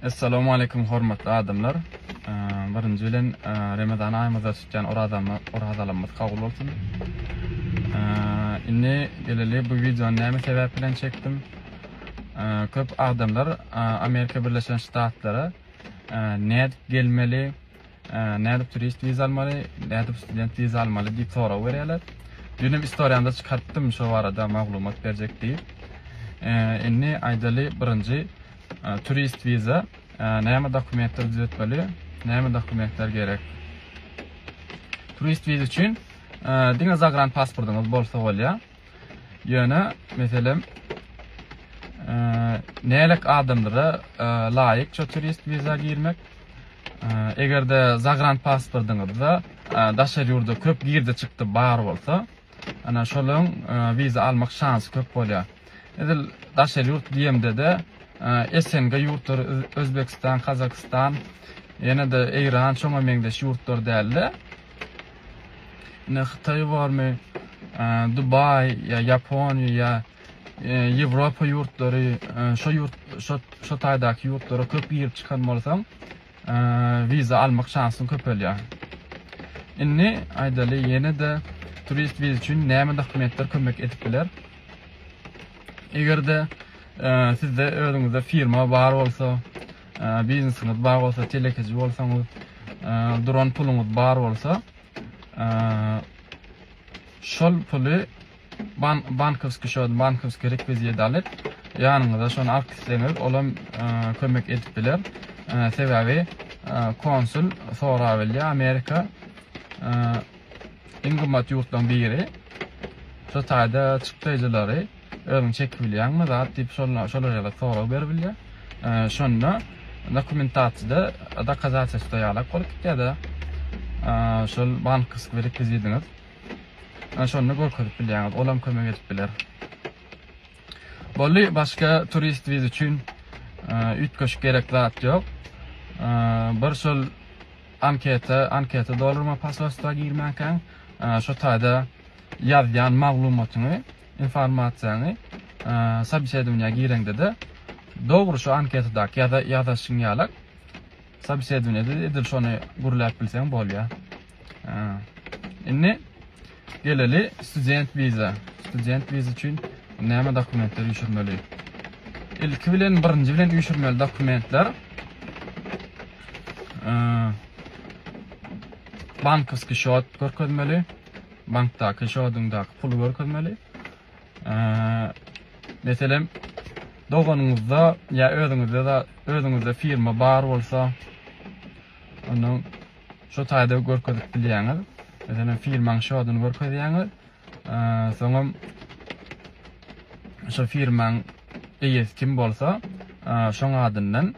Essalamu aleýkum hormatly adamlar. Birinji bilen Remezan aýymyzda tutýan orazalarymyz kabul bolsun. Indi geleli bu wideony näme sebäp bilen çekdim? Köp adamlar Amerika Birleşen Ştatlara nädip gelmeli, nädip turist wiza almaly, nädip student wiza almaly diýip sorag berýärler. Düýnem istoriýamda çykarypdym şo barada maglumat berjek diýip. Indi aýdaly birinji Turist wiza näme dokumentler düzetmeli, näme dokumentler gerek? Turist wiza üçin diňe zagran pasportyňyz bolsa bolýar. Ýöne, meselem, nälik adamlara laýyk şu turist wiza girmek? Eger-de zagran pasportyňyzda daşary ýurda köp girdi-çykdy bar bolsa, Ana şolaryň wiza almak şansy köp bolýar. Edil daşary ýurt diýemde-de SNG ýurtlary Özbegistan, Kazakystan, ýene-de Eýran şoňa meňzeş ýurtlar däl-de. Ine Hytaý barmy, Dubaý ýa Ýaponiýa ýa Ýewropa ýurtlary şo ýurt şo şo taýdaky ýurtlara köp girip çykan bolsaň, wiza almak şansyň köpelýär. Indi aýdaly ýene-de turist wiza üçin näme dokumentler kömek edip biler? Eger-de sizde özüňizde firma bar bolsa, biznesiňiz bar bolsa, telekeçi bolsaňyz, duran puluňyz bar bolsa, şol puly bankowskiý şot, bankowskiý rekwizit alyp, ýanyňyza şony alyp gitseňiz, olam kömek edip biler. Sebäbi konsul sorap bilýär, Amerika iň gymmat ýurtlaryň biri. Şo taýda çykdaýjylary özüň çekip bilýäňmi zat diýip şolar ýaly sorag berip bilýär. Şonda dokumentasiýada dokazatelstwo ýalak bolup gitýär-de. Şol bankowskiý rekwizidiňiz. Ana şonda görkezip bilýäňiz, olam kömek edip biler. Boldy, başga turist wiza üçin üýtgeşik gerek zat ýok. Bir şol anketa, anketa doldurma posolstwa girmänkäň, şo taýda ýazýan maglumatyňy, informasiýaňy sobesedowaniýa gireňde-de dogry şo anketadaky ýazaşyň ýalak sobesedowaniýada edil şony gürläp bilseň bolýar. Indi geleli student wiza. Student wiza üçin näme dokumentler üýşürmeli? Ilki bilen birinji bilen üýşürmeli dokumentler bankowskiý şot görkezmeli. Bankdaky şoduňdaky puly görkezmeli. Meselem, doganyňyzda ýa özüňizde de özüňizde firma bar bolsa, ondan Şo taýda görkezip bilýäňiz. Meselem, firmaň şodyny görkezýäňiz. Soňam şo firmaň eýesi kim bolsa, şoň adyndan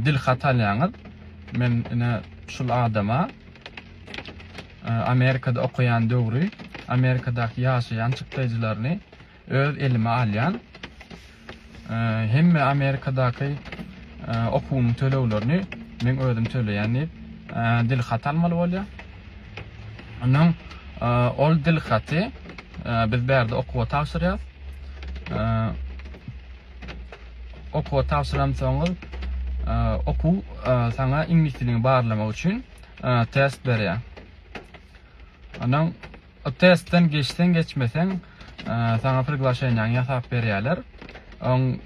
dil hat alýaňyz. Men ine şul adama Amerikada okaýan döwri Amerikadaky ýaşaýan çykdaýjylaryny öz elime alýan. Hemme Amerikadaky okuwynyň töleglerini men özüm töleýän diýip, dil hat almaly bolýar. Ondan ol dil haty biz bärde okuwa tabşyrýas. Okuwa tabşyransoňyz okuw saňa iňlis dilini barlamak üçin test berýär. Ondan O testden geçseň geçmeseň saňa priglaşeniýaňy ýasap berýärler. Oň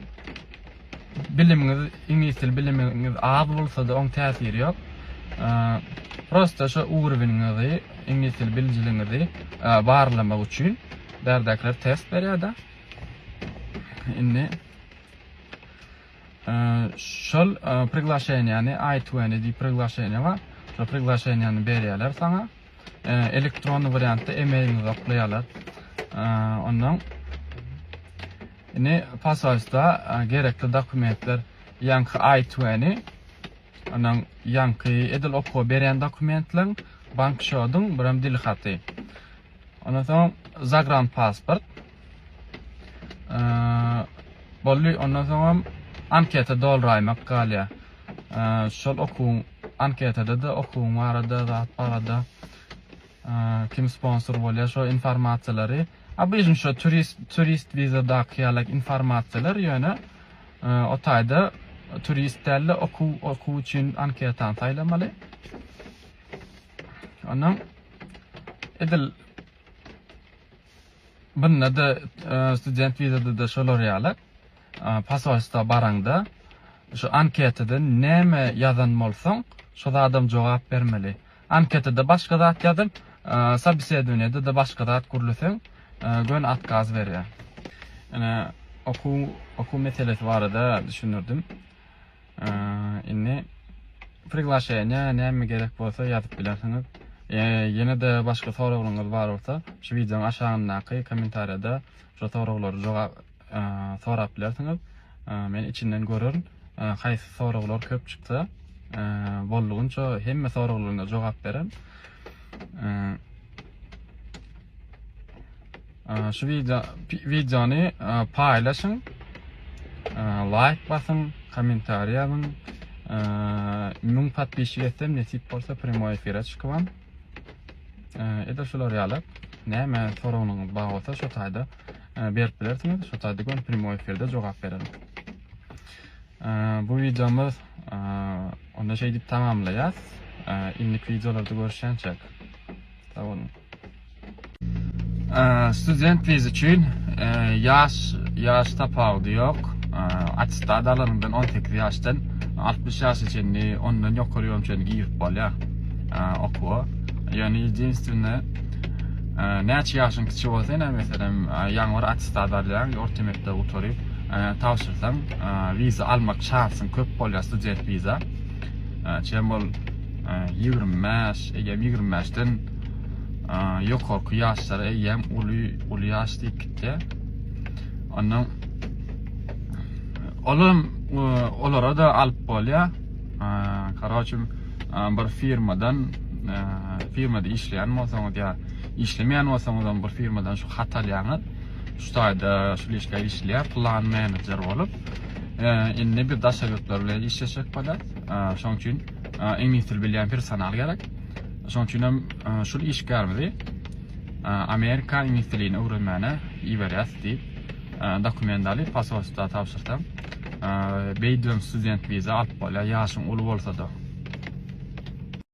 bilimiňiz iňlis dili bilimiňiz az bolsa-da oň täsiri ýok. Prosta şo uwrowiniňizi, iňlis dili bilijiligiňizi barlamak üçin bärdäkiler test berýär-de. Indi şol priglaşeniýany I-20 diýip priglaşeniýa bar. Şol priglaşeniýany berýärler saňa. Elektronny wariantda e-mailiňizi oklaýarlar. Ondan indi posolstwa gerekli dokumentler ýaňky I-20 ondan ýaňky edil okuwa berýän dokumentleň bank şodyň birem dil haty. Ondan soň zagran pasport. Boldy, ondan soňam anketa dolduraýmak galýar. Şol okuwyň anketada-da okuwyň barada, zat barada kim sponsor bolýar, şo informasiýalary. Obyçny şo turist turist wizadaky ýalak informasiýalar ýöne o taýda. Turist däl-de okuw okuw üçin anketany saýlamaly. Ondan edil bunda-da student wizada-da şolar ýaly posolstwa baraňda şu anketada näme ýazan bolsaň, şo zadam jogap bermeli. Anketada başga zat ýazyp, sobesedowaniýada-da başga zat gürleseň, göni otkaz berýär. Ine, okuw okuw meselesi barada düşündirdim. Indi priglaşeniýa näme gerek bolsa ýazyp bilersiňiz. Ýene-de başga soraglaryňyz bar bolsa, şu wideonyň aşagyndaky kommentariýada şo soraglary jogap sorap bilersiňiz. Men içinden görerin. Haýsy soraglar köp çyksa, boldugyça hemme soraglaryňyza jogap bererin. Şu video videony paýlaşyň, laýk basyň, kommentariý ýazyň. 1000 podpisçik etsem nesip bolsa primoý efire çykybam. Edil şular ýaly näme soragyňyz bar bolsa şo taýda berip bilersiňiz. Şo taýda göni primoý efirde jogap bererin. Bu videomyz onda şeýdip tamamlaýas. Indiki videolarda görüşýänçäk. Sag boluň. Student wiza üçin ýaş ýaş tapawudy ýok. Attestat alanyňdan 18 ýaşdan 60 ýaşa çenli, ondan ýokary ýoň çenli girip bolýar okuwa. Ýöne единственное näçe ýaşyň kiçi bolsa ene meselem ýaňy bir attestat alýaň, orta mekdebi gutaryp tabşyrsaň wiza almak şansyň köp bolýar student wiza. Çem bol 25, eýýäm 25-den ýokarky ýaşlar eýýäm uly uly ýaş diýip gitýär. Ondan olam olara da alyp bolýar. Karoçe bir firmadan firmada işleýän bolsaňyz ýa işlemeýän bolsaňyz hem bir firmadan şu hat alýaňyz. Şu taýda şu işgär işleýär, plan menejer bolup. Indi bir daşary ýurtlar bilen işleşjek bolýar. Şonuň üçin iňlis dili bilýän personal gerek. Şonuň üçin hem şul işgärimizi Amerika iňlis dilini öwrenmäne iberýäs diýip dokument alyp posolstwa tabşyrsam, beýdibem student wiza alyp bolýar, ýaşyň uly bolsa-da.